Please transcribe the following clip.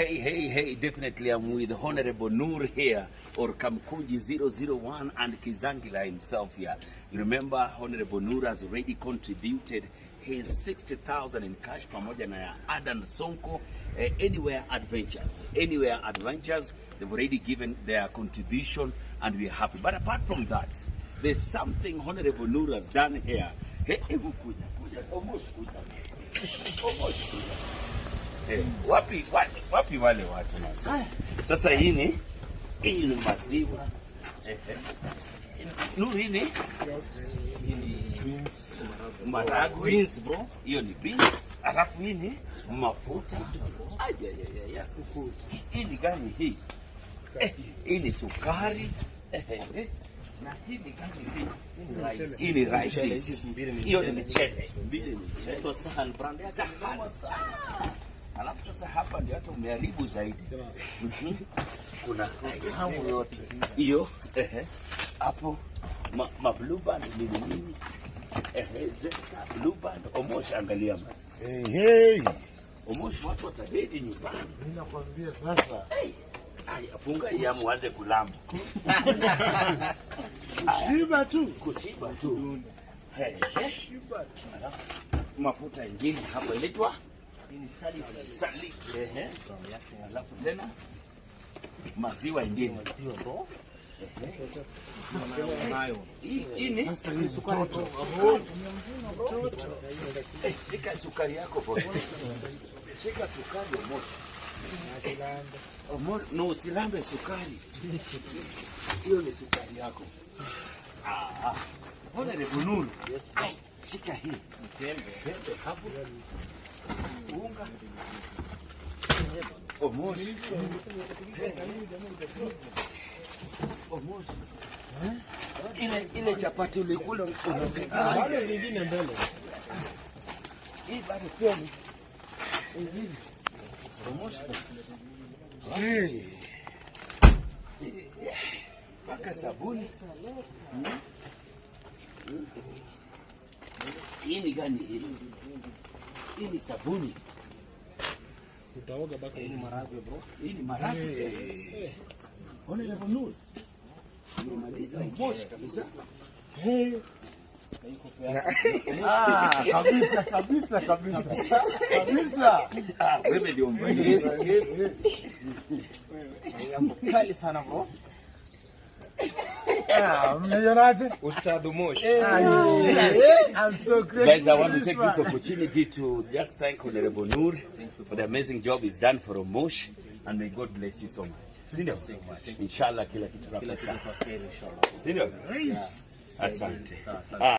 Hey, hey, hey, definitely I'm with Honorable Noor here, or Kamkunji 001 and Kizangila himself here. You remember Honorable Noor has already contributed his 60,000 in cash pamoja na Adan Sonko, Anywhere Adventures. Anywhere Adventures, they've already given their contribution and we're happy. But apart from that, there's something Honorable Noor has done here. Hey, hebu kuja, kuja, almost kuja. Almost kuja. Eh, wapi, wapi, wapi wale watu sasa? Sasa hii ni maziwa. Eh, eh. Nur, hii ni maragwe. Beans, bro. Hiyo ni beans. Alafu hii ni mafuta. Ayayaya. Hii ni gani hii? Eh, hii ni sukari. Eh, eh, eh. Na hii ni gani hii? Hii ni rice. Hiyo ni mchele. Mbili ni mchele. Inaitwa Sahal brand yake. Sahani sana. Alafu sasa hapa ndio hata umeharibu zaidi. Kuna Hamu yote. Hiyo, ehe, hapo ma Blue Band nini nini, ehe, Zesta, Blue Band. Omosh, angalia basi. Hey, hey. Omosh, watu watadedi nyumbani. Mimi nakwambia sasa. Hey. Ay, funga hii ama uanze kulamba. Kushiba tu. Kushiba tu. Hey, hey. Kushiba tu. Alafu mafuta ingine hapo inaitwa Saliti. Ehe. Alafu tena maziwa ingine. Maziwa, bro. Nayo. Hii ni Sasa hii mtoto. Mtoto. Eh, shika sukari yako, boss. Shika sukari, Omosh. Omosh, no, usilambe sukari. Hiyo ni sukari yako. Ah. Honorable Nur. Yes, Ai, shika hii. Pembe. Pembe hapo. Unga. Omosh. Omosh. Ile chapati ulikula unaongea. Bado zingine mbele. Hii bado pia ni ingine. Omosh. Hey. Mpaka sabuni. Hii ni gani hii? Hii ni sabuni. Utaoga baka. Hii ni maragwe, bro. Hii ni maragwe. Honorable Nur. Umemaliza Omosh kabisa. Hey. Ah, kabisa kabisa kabisa. Kabisa. Ah, wewe ndio mbali. Yes. Yako kali sana, bro. Ah, mmeionaje? Ustadh Mosh. Ah, yes. I'm so grateful. Guys, I want to take one. this opportunity to just thank Honorable Noor for the amazing job he's done for Omosh, and may God bless you so much. Sindio? Inshallah kila kitu Kila kitakuwa kitu sawa. kwa kheri, inshallah. Sindio? Asante. Sawa, asante. Ah.